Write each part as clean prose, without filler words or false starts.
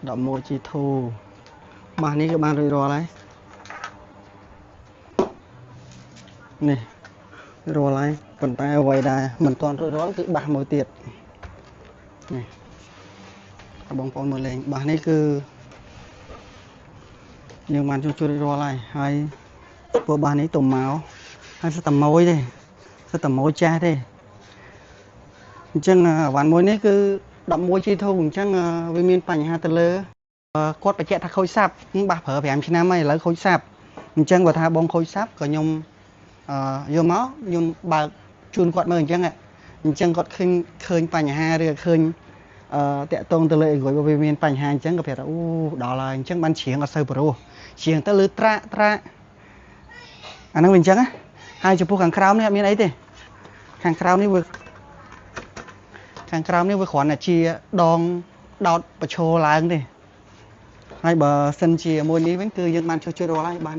11 G2 បាសនេះគឺបានរួចរាល់ហើយនេះរាល់ហើយប៉ុន្តែអ្វីដែលមិនទាន់រួចរាល់គឺបាសមួយទៀតនេះបងប្អូនមើលលេងបាសនេះគឺយើងបានជួសជុលរួចរាល់ហើយហើយពួកបាសនេះទៅមកហើយសិតតែម៉ួយទេសិតតែម៉ួយចាស់ទេអញ្ចឹងអវ៉ាន់មួយនេះគឺ11 G2 អញ្ចឹងវាមានបញ្ហាទៅលើគាត់បញ្ជាក់ថាខូចសាប់បាសប្រើ5ឆ្នាំហើយឥឡូវខូចសាប់អញ្ចឹងបើថាបងខូចសាប់ក៏ខ្ញុំយកមកខ្ញុំបើកជូនគាត់មើលអញ្ចឹងអញ្ចឹងគាត់ឃើញបញ្ហាឬឃើញតាក់ទងទៅលើអីគ្រួយបើវាមានបញ្ហាអញ្ចឹងក៏ប្រាប់ថាអូដល់ហើយអញ្ចឹងបានច្រៀងអត់សូវព្រោះច្រៀងទៅលើត្រាក់ត្រាក់អាហ្នឹងវាអញ្ចឹងណាហើយចំពោះខាងក្រោមនេះអត់មានអីទេខាងក្រោមនេះវាខាងក្រោមនេះវាគ្រាន់តែជាដងដោតប្រឈរឡើងទេហើយបើសិនជាមួយនេះវិញគឺយើងបានជួយរាល់ហើយបាន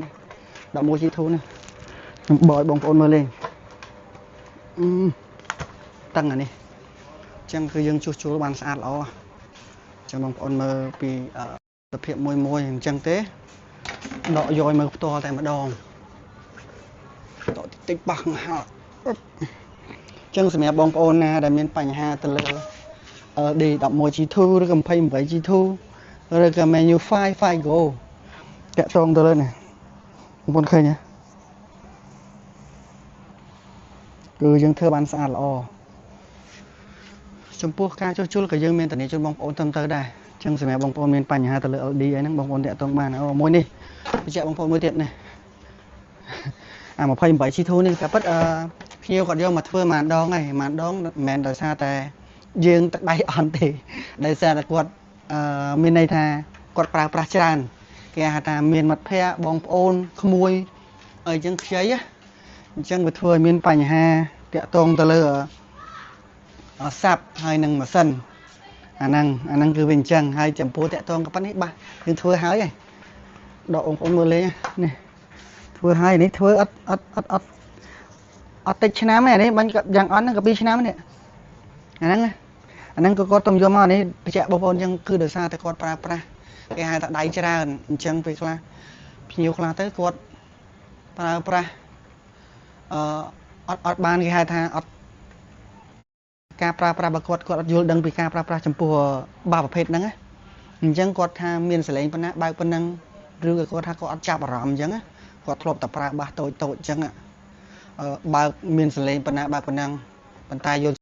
11 G2 នេះខ្ញុំបឲ្យបងប្អូនមើលលេងតឹងអានេះអញ្ចឹងគឺយើងជួសជុលបានស្អាតល្អអញ្ចឹងបងប្អូនមើលពីសភាពមួយមួយអញ្ចឹងទេដកយកឲ្យមើលផ្ទាល់តែម្ដងដកតិចបាសហល់អញ្ចឹងសម្រាប់បងប្អូនណាដែលមានបញ្ហាទៅលើ LD 11 G2 ឬក៏28 G2 ឬក៏ menu 5 5 go តាក់ទងទៅលើនេះបងប្អូនឃើញទេគឺយើងធ្វើបានស្អាតល្អចំពោះការជួសជុលក៏យើងមានធានាជូនបងប្អូនត្រឹមត្រូវដែរអញ្ចឹងសម្រាប់បងប្អូនមានបញ្ហាទៅលើ LD អីហ្នឹងបងប្អូនតាក់ទងបានអូមួយនេះបញ្ជាក់បងប្អូនមួយទៀតនេះអា28 G2 នេះតែពិតភ្ញៀវគាត់យកមកធ្វើមួយដងហើយមួយដងមិនមែនដោយសារតែយើងទឹកដៃអន់ទេដោយសារតែគាត់មានន័យថាគាត់ប្រើប្រាស់ច្រើនគេហៅថាមានមិត្តភ័ក្តិបងប្អូនក្មួយអីចឹងខ្ចីអញ្ចឹងវាធ្វើឲ្យមានបញ្ហាតាក់ទងទៅលើសាប់ហើយនឹងម៉ាស៊ីនអាហ្នឹងគឺវាអញ្ចឹងហើយចំពោះតាក់ទងក៏ប៉ុណ្នេះបាទយើងធ្វើហើយហើយដកបងប្អូនមើលលេងនេះធ្វើហើយនេះធ្វើអត់អត់អត់អត់អត់តិចឆ្នាំទេនេះបាញ់យ៉ាងអន់ហ្នឹងក៏2ឆ្នាំនេះអាហ្នឹងក៏គាត់ទំយកមកនេះបញ្ជាក់បងប្អូនអញ្ចឹងគឺដោយសារតែគាត់ប្រើប្រាស់គេហៅថាដៃច្រើនអញ្ចឹងពេលខ្លះភ្ញៀវខ្លះទៅគាត់ប្រើប្រាស់អត់បានគេហៅថាអត់ការប្រើប្រាស់បើគាត់អត់យល់ដឹងពីការប្រើប្រាស់ចំពោះបាប្រភេទហ្នឹងណាអញ្ចឹងគាត់ថាមានសលេងប៉ុណ្ណាបើកប៉ុណ្ណឹងឬក៏គាត់ថាគាត់អត់ចាប់អារម្មណ៍អញ្ចឹងគាត់ធ្លាប់តែប្រើបាសតូចតូចអញ្ចឹងបើកមានសលេងប៉ុណ្ណាបើកប៉ុណ្ណឹងប៉ុន្តែយល់